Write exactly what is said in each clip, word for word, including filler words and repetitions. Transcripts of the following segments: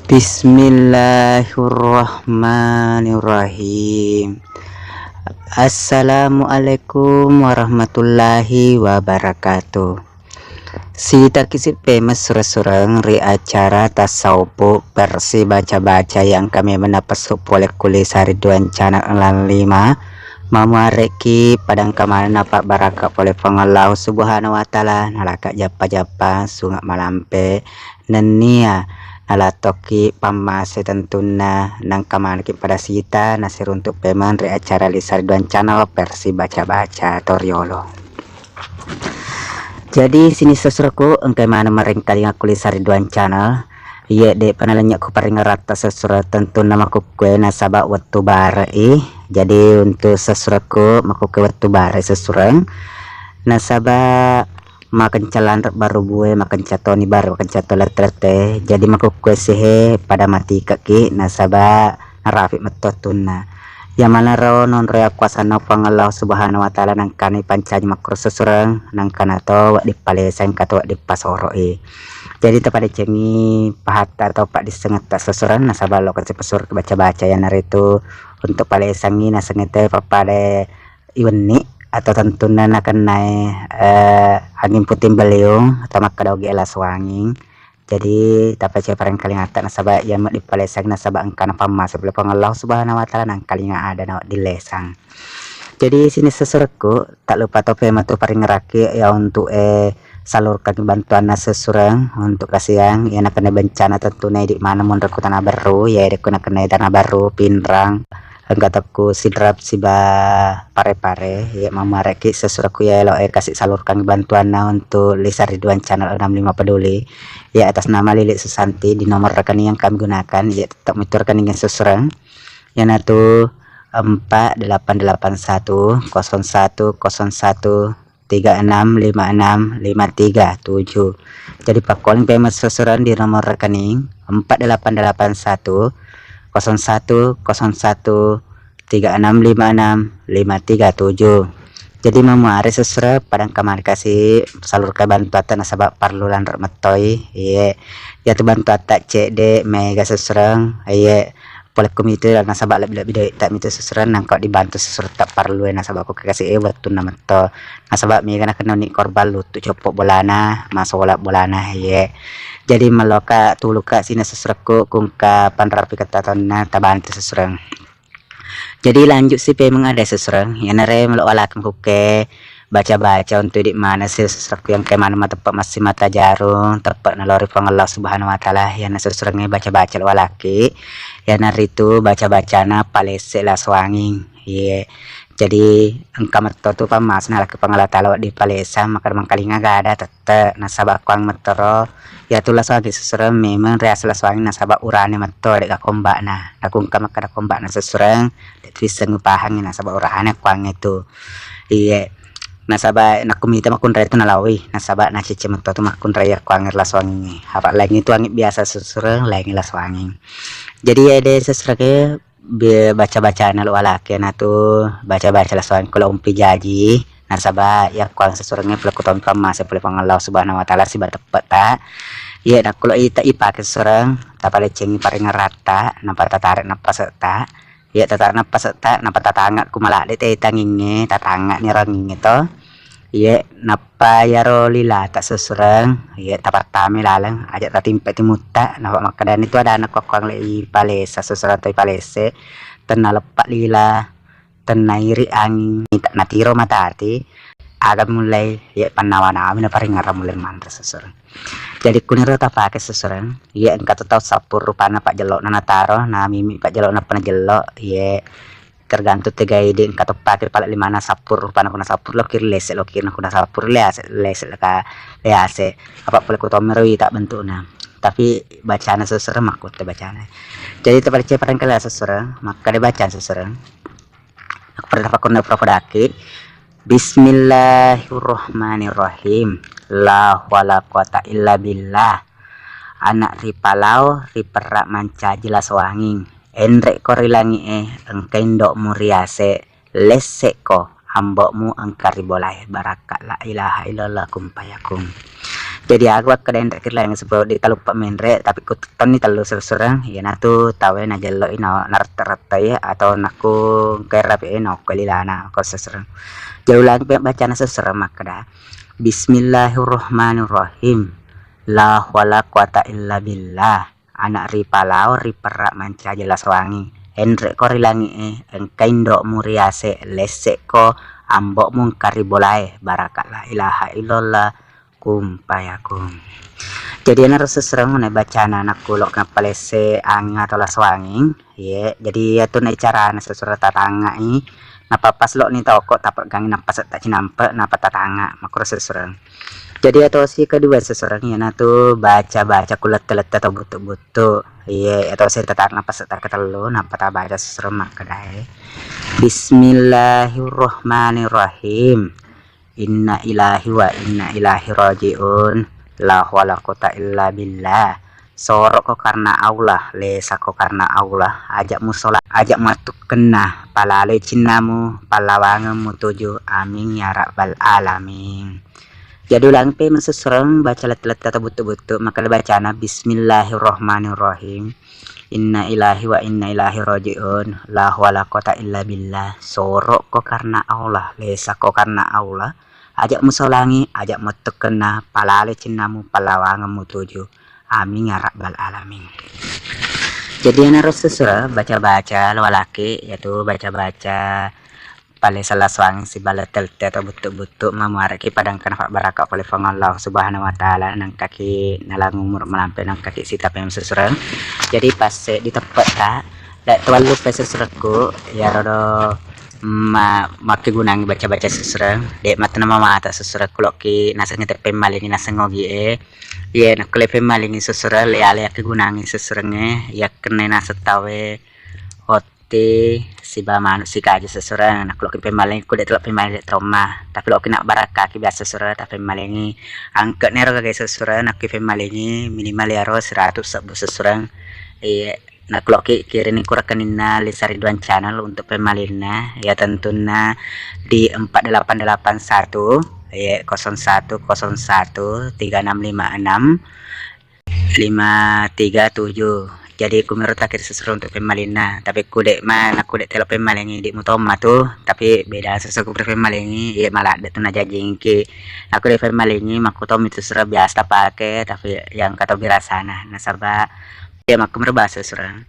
Bismillahirrahmanirrahim. Assalamualaikum warahmatullahi wabarakatuh. Sitaki si pemeng sureng-sureng ri acara Tasawufu versi baca-baca yang kami menapessu pole kuli sari duancana lan lima. Mamuareki padang kamana napabbaraka pole Puang Allahu Subhanahu wa Ta'ala, nalaka jappa-jappa sunga malampe nennia nalattoki pammase tentunna, nangka maneki pada sita nasiruntuk pemeng ri acara Lisa Ridwan Channel versi baca-baca toriolo. Jadi sini sesuruku engkai maneng marengkalinga ku Lisa Ridwan Channel. Iye de panalennye ku paringeratta sesuruh tentunna makukkue nasaba wettu bare i. Jadi untuk sesuruku makukkue wettu bare sesureng nasaba makenca lanre barubue, makenca toni bare, makenca to lette-lette. Jadi makukkue sihe pada matikekki nasaba narapi metto tunna. Iya manero nonroi akuasanna Puang Allah Subhanahu wa Ta'ala nangkani pancaji makkuro sesureng, nangkana to wedding palesang engka to wedding pasoro i. Jadi tapadecengi pahatta atau paddissengetta sesureng nasaba lo kasi pasoro baca-baca, iyanaritu untuk palesangi nasengete pappada iwenni atau tentunna nakennae, eh, anging puting beliung atau makkeda ogi ela suanging. Jadi tapacai parengkalingata nasaba iya meddi palesang nasaba engkana pammase pole Puang Allah Subhanahu wa Ta'ala nangkalinga ada nawedding lesang. Jadi sini sesurekku tak lupa tope matu paringeraki ya untuk eh salurkan bantuanna sesureng untuk kasiang ya nakenna bencana tentunna idi mana munrekku Tanah Baru ya dekku nakenna Tanah Baru, Pinrang, engka tekku Sidrap siba Pare-Pare, ya mamuareki sesurekku ya elo e kasi salurkan bantuanna untuk Lisa Ridwan Channel enam lima Peduli, ya atas nama Lili Susanti di nomor rekening yang kami gunakan, ya tetap itu rekening yang sesureng, yanatu empat delapan delapan satu kosong satu kosong satu tiga enam lima enam lima tiga tujuh. Jadi pakkuling pemeng sesureng di nomor rekening empat delapan delapan satu kosong satu kosong satu tiga enam lima enam lima tiga tujuh. Jadi mamuare sesureng padang kamari kasi salurkan bantuatta nasaba parlu lanre mettoi. Iye. Yatu bantuatta cedde mega sesureng. Iye. Pole kumitu nasaba lebbi-lebbi doitta mitu sesureng nangka dibantu sesuretta parlu e nasaba ko kasi e wettunna metto. Nasaba mega nakenna ni korban luttu coppo bolana, masola bolana, iye. Jadi meloka tuluka sini sesurekku kungka panrapi ketta tonna tabantu sesureng. Jadi lanjut si pemeng ada sesureng, yanare melo walakeng kukke baca-baca untuk idik mana si sesurekku yang kayak mana mateppe massi mata jarum, teppe nalori Puang Allah Subhanahu wa Ta'ala, yana sesurengnge baca-baca lo walaki, yanaritu baca-bacana palesse laso anging. Iye. Jadi engka metto tu pammase nalaki Puang Allah Ta'ala wedding palesang, makkeda mengkalinga gada tette, nasaba kuang mettoro, yatu laso anging sesureng memeng riaseng laso anging nasaba urane metto, de gaga kombakna. Nakungka makkeda kombakna sesureng, de tuisseng upahangngi nasaba urane kuangnge tu. Iye. Nasaba nakkumita makkunrai tu nalaoi, nasaba nacece metto tu makkunrai yakkuangnge laso angingnge. Apa laingnge tu anging biasa sesureng, laingnge laso anging. Jadi ede sesureng be-, baca-bacana lo walaki na tu baca-baca laso anging kula umpi jaji. Nasaba yakkuang sesurengnge pole kutompa mase pole Puang Allah Subhanahu wa Ta'ala siba teppe ta. Iye nakkulo ita ipake sesureng, tapalecengi paringeratta, nappa tatare nappa setta. Iya, tata nappasetta, nappa tatangakku maladde te tangingnge, tatangakni rangingnge to. Iya, nappa iyaro lilata sesureng, iya, tapattame laleng, aja tatimpe timutta, nappa makkedani tu adana kuakkuang le ipalesa sesureng atau ipalese, tenna leppa lila, tenna iri anging, natiro matati, aga mulai, iya, pannawa-nawa mi naparingerang mulai manre sesureng. Jadi kuniro tapake sesureng, iye engka to tau sappuru rupanna pajjello'na nataro, na mimi pajjello'na pa najello, iye tergantung tega idi engka to pake pale limanna sappuru rupanna kuna sappuru lo kiri lese lo kiri na kuna sappuru lease, lese ka lease. Apa pole ku tomero ita bentukna. Tapi bacana sesureng makkutte bacana. Jadi tapacce parengkala sesureng, makkade bacana sesureng. Aku pernah pakon pura podaki. Bismillahirrahmanirrahim. La wala quwata illa billah. Anak ripalao riperra mancaji laso anging. Enre ko ri langi e, engka indo'mu riase, lesse ko ambo'mu engka ri bolae. Barakka la ilaha illallah kumpayakun. Jadi aga wakkeda enre' kilangi supaya de' kaluppa menre', tapi ku tonni tellu sesureng, iyanatu tauwe najello'i na-, naretta-rettai atau nakku engkai rapi'e naokko lilana ko sesureng. Jadi ulangi pe bacana sesureng makkeda, "Bismillahirrahmanirrahim. La haula quwata illa billah." Ana' ripalao riperra' mancaji lasoangi. Enre'ko ri langi'e, engka indo'mu riase', lesse'ko ambo'mu engka ri bolae, baraka' la ilaha illallah, kun fayakun. Jadi enaro sesureng na bacana nakku lo' nappa lesse' anging atau lasoanging, ye, jadi iyatu na carana sesureng tatangnga'i, nappa pas lo'ni toko' tapeggangi nappa setta cinampe' nappa tatangnga', makkuro sesureng. Jadi iyatosi kedua sesureng iyanatu baca-baca ku lette-lette atau buttu-buttu. Iye, iyatosi tatangnga pas setta ketellu nappa tabaca sesureng makkedae, "Bismillahirrahmanirrahim. Inna ilahi wa inna ilaihi raji'un. La haula quwata illa billah. Soro'ko karena Allah, lesako karena Allah. Aja' musola, aja' muattukkenna, palaloi cinnamu, pallawangeng mutuju. Amin ya rabbal alamin." Jadi ulangi pe masesureng baca lette-lette atau buttu-buttu, makkeda bacana, "Bismillahirrahmanirrahim. Inna ilahi wa inna ilaihi raji'un. La haula quwata illa billah. Soro'ko karena Allah, lesako karena Allah. Aja' musolangi, aja' muattukkenna, palaloi cinnamu, pallawangeng mutuju. Amin ya rabbal alamin." Jadi enaro sesureng baca-baca lo walaki, iyatu baca-baca palessa lasoangeng sibawa lette-lette atau buttu-buttu, mamuareki pada engka nafabbaraka pole Puang Allah Subhanahu wa Ta'ala, naengkaki nalang umur malampe, naengkaki sitape masesureng. Jadi pas seddi teppetta, de' tuallupai sesurekku, iyarodo ma-, makkegunangngi baca-baca sesureng, de' matena mamata sesurekku lo'ki nasengnge teppemmalingi naseng ogie. Iye, nakko le pemmalingi sesureng, le ale yakkegunangngi sesurengnge, yakkenna naseng tauwe otti siba manu' sikaji sesureng, nakko lo'ki pemmalingi, ku de' telo pemmalingi de' trauma, tapi lo'ki nabbarakkaki biasa sesureng tapemmalingi. Angke'na ero gaga sesureng nakko pemmalingi minimal iyaro seratus sebbu sesureng. Iye, nakko lo'ki kirini ku rekeninna Lisa Ridwan Channel untuk pemmalinna, ya tentunna di empat delapan delapan satu, ya, kosong satu kosong satu tiga enam lima enam lima tiga tujuh. Jadi kumiro takkiri sesureng untuk pemmalinna, tapi ku de' ma, nakku de' telo pemmalingi di mutomma tu, tapi beda sesuku pemmalingi, iya maladde' tu najajingki. Aku de' pemmalingi, makkutommi tu sesureng biasa pake, tapi yang kata birasana, nasaba iya makkumiro bahasa sesureng.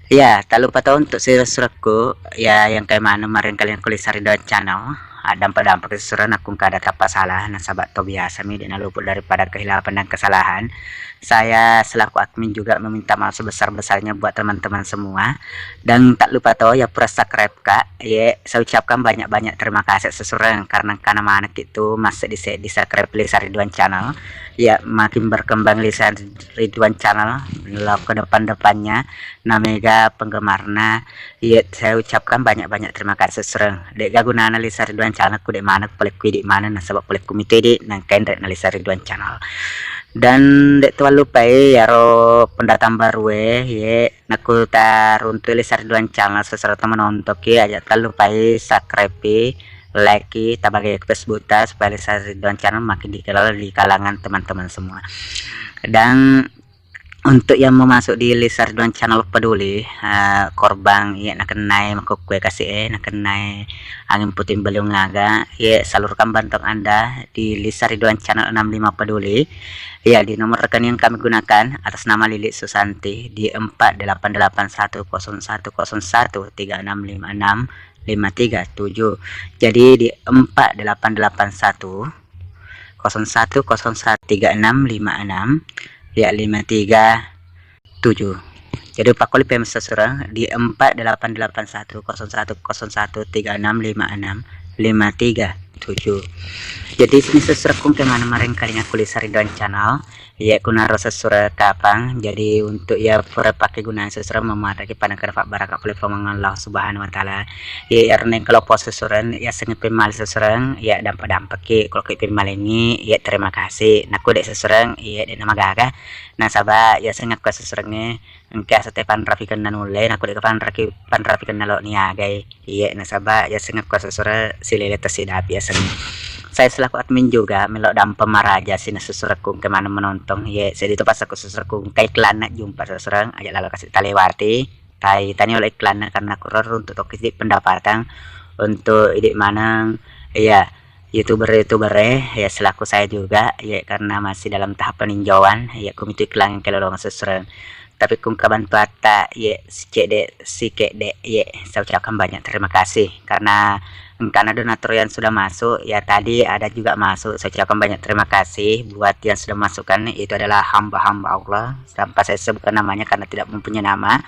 Iya, tak lupa to untuk sesurekku, ya yang kayak mana kemarin kalian kulit sari daun channel. Ah, dampak-dampak sesuai nakku kada tappa salah, nasaba to biasa mi de' nalupu daripada kehilapan dan kesalahan. Saya selaku admin juga meminta maaf sebesar-besarnya buat teman-teman semua. Dan tak lupa to ya pura subscribe ka. Ye, saya ucapkan banyak-banyak terima kasih sesureng karena karena mana itu masih di di subscribe Lisa Ridwan Channel. Ya, makin berkembang Lisa Ridwan Channel lo ke depan-depannya. Namega penggemarna. Iya, saya ucapkan banyak-banyak terima kasih sesureng. De' gaga gunana Lisa Ridwan Channel ku de' maneng pole ku idi' maneng nasaba pole ku mitu idi' nangka enre' na Lisa Ridwan Channel. Dan de' tuallupai yaro pendatang baru e, ye, nakku taruntu Lisa Ridwan Channel seserta menontoki, aja' tallupai subscribe, like, tabagai Facebook ta supaya Lisa Ridwan Channel makin dikenal di kalangan teman-teman semua. Dan untuk yang mau masuk di Lisa Ridwan Channel Peduli, eh, korban iya nakenai makukkue kasih eh, nakenai angin puting beliung naga, ya salurkan bantuan Anda di Lisa Ridwan Channel enam lima Peduli. Ya, di nomor rekening yang kami gunakan atas nama Lili Susanti di empat delapan delapan satu kosong satu kosong satu tiga enam lima enam lima tiga tujuh. Jadi di empat delapan delapan satu kosong satu kosong satu tiga enam lima enam, ya, lima tiga tujuh. Jadi pakkoli pemesa surang di empat delapan delapan satu kosong satu kosong satu tiga enam lima enam lima tiga tujuh. Jadi sini sesuai kung kemana mareng kalinga kulit sari dan channel. Iya, kunaro sesureng kapang. Jadi untuk iya pura pake gunang sesureng memaraki pada kena baraka pole Puang Allah Subhanahu wa Ta'ala. Iya, iyaro nengka lo pose sesureng, iya sengnge pemmaleng sesureng, iya dampa-dampaki, kalau ke pemmalengi, iya terima kasih. Nakku de' sesureng, iya de' namagaga. Nasaba iya sengnge ko sesurengnge, engka asa te panrapikenna nulle, nakku de' panraki-, panrapikenna lo niagai. Iya, nasaba iya sengnge ko sesureng, silele tasidapi iya sengnge. Saya selaku admin juga melo dampeng maraja sini sesurekku ke mana menonton. Ye, sedih tu pas aku sesurekku kai kelana jumpa sesureng aja lalu kasih talewati. Tai tani oleh iklanna karena kurang untuk toki sedikit pendapatan untuk idik maneng ya youtuber-youtuber ya selaku saya juga ya karena masih dalam tahap peninjauan ya kumitu iklan ke lolong sesuren tapi kung kabantuatta ya si cedek si kedek ya saya ucapkan banyak terima kasih karena engkana donatur yang sudah masuk ya tadi ada juga masuk saya ucapkan banyak terima kasih buat yang sudah masukkan itu adalah hamba-hamba Allah tanpa saya sebutkan namanya karena tidak mempunyai nama.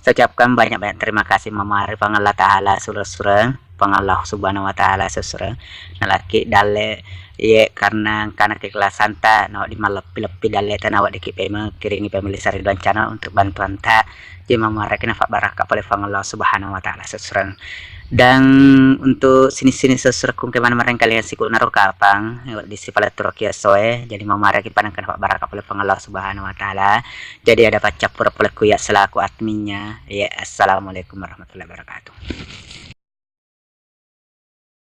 Saya ucapkan banyak-banyak terima kasih mamari Puang Allah Ta'ala sureng-sureng, Puang Allah Subhanahu wa Ta'ala sureng-sureng. Nalaki dalle ye karena karena keikhlasan ta nawa di maleppi-leppi dalle ta nawa diki peme kiringi pemilih sari duan channel untuk bantuan ta. Jadi mamari kena fak baraka pole Puang Allah Subhanahu wa Ta'ala sureng-sureng. Dan untuk sini-sini sesurekku ke mana mareng kalian siku naro kapang di sipala turo kiasoe jadi mamari panang kena fak baraka pole Puang Allah Subhanahu wa Ta'ala. Jadi ada paccappura polekku ya selaku adminnya. Ya, assalamualaikum warahmatullahi wabarakatuh.